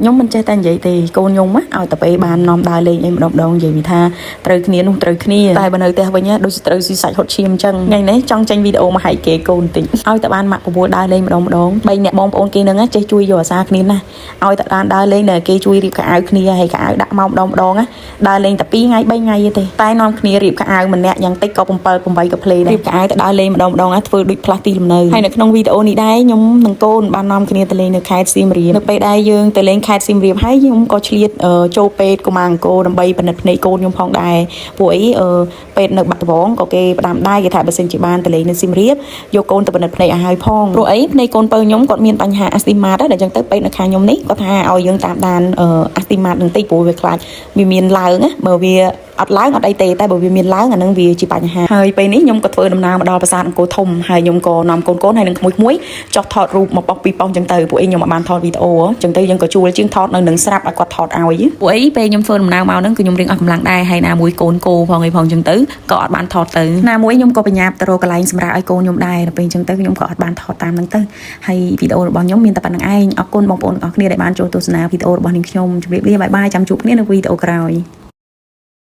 ខ្ញុំមិនចេះតែនិយាយទេកូនខ្ញុំណាឲ្យតែពេលបាននាំដើរលេងអីម្ដងម្ដងនិយាយពីថាត្រូវគ្នានោះត្រូវគ្នាតែបើនៅផ្ទះវិញណាដូចជាត្រូវស៊ីសាច់ហត់ឈាមអញ្ចឹងថ្ងៃនេះចង់ចេញវីដេអូមកហែកគេកូនបន្តិចឲ្យតែបានម៉ាក់បបួលដើរលេងម្ដងម្ដងបីអ្នកបងប្អូនគេនឹងណាចេះជួយយកអាសាគ្នាណាឲ្យតែបានដើរលេងដែលគេជួយរៀបខោអាវគ្នាហើយកៅអៅដាក់មកម្ដងម្ដងណាដើរលេងតែ2ថ្ងៃ3ថ្ងៃទេតែនាំគ្នារៀបខោអាវម្នាក់យ៉ាងតិចក៏7 8កាផ្លេដែររៀបខោអាវទៅដើរលេងម្ដងម្ដងណាធ្វើដូចផ្លាស់ទីលំនៅហើយនៅក្នុងវីដេអូនេះដែរខ្ញុំនិងកូនបាននាំគ្នាទៅលេងនៅខេត្តសៀមរាបនៅពេលដែលយើងទៅលេងខេត្តសៀមរាបហើយខ្ញុំក៏ឆ្លៀតចូលពេទ្យកុមារអង្គរដើម្បីពិនិត្យភ្នែកកូនខ្ញុំផងដែរពួកអីពេទ្យនៅបាត់ដំបងក៏គេផ្ដាំដែរគេថាបើសិនជាបានទៅលេងនៅសៀមរាបយកកូនទៅពិនិត្យភ្នែកឲ្យហើយផងព្រោះអីភ្នែកកូនពៅខ្ញុំគាត់មានបញ្ហាអាស្ទីម៉ាតដែរអញ្ចឹងទៅពេទ្យនៅខាងខ្ញុំនេះគាត់ថាឲ្យយើងតាមដានអាស្ទីម៉ាតនឹងតិចព្រោះវាខ្លាចវាមានឡើងណាបើវាអត់ឡើងអត់អីទេតែបើវាមានឡើងអានឹងវាជាបញ្ហាហើយពេលនេះខ្ញុំក៏ធ្វើដំណើរមកដល់ប្រាសាទអង្គរធំហើយខ្ញុំក៏នាំកូនកូនហើយនឹងក្មួយក្មួយចុះថតរូបមកប៉ុសពីរប៉ុសអញ្ចឹងទៅពួកអីខ្ញុំអត់បានថតវីដេអូអញ្ចឹងទៅយើងក៏ជួលជាងថតនៅនឹងស្រាប់ឲ្យគាត់ថតឲ្យពួកអីពេលខ្ញុំធ្វើដំណើរមកហ្នឹងគឺខ្ញុំរៀងអស់កម្លាំងដែរហើយណាមួយកូនគោផងអីផងអញ្ចឹងទៅក៏អត់បានថតទៅណាមួយខ្ញុំក៏បញ្ញាប់ទៅរកកន្លែងសម្រាប់ឲ្យកូនខ្ញុំដែរដល់ពេលអញ្ចឹងទៅខ្ញុំក៏អត់បានថតតាមហ្នឹងទៅហើយវីដេអូរបស់ខ្ញុំមានតែប៉ុណ្្នឹងឯងអរគុណបងប្អូនទាំងអស់គ្នាដែលបានចូលទស្សនាវីដេអូរបស់នាងខ្ញុំជម្រាបលា bye bye ចាំជួបគ្នានៅវីដេអូក្រោយ។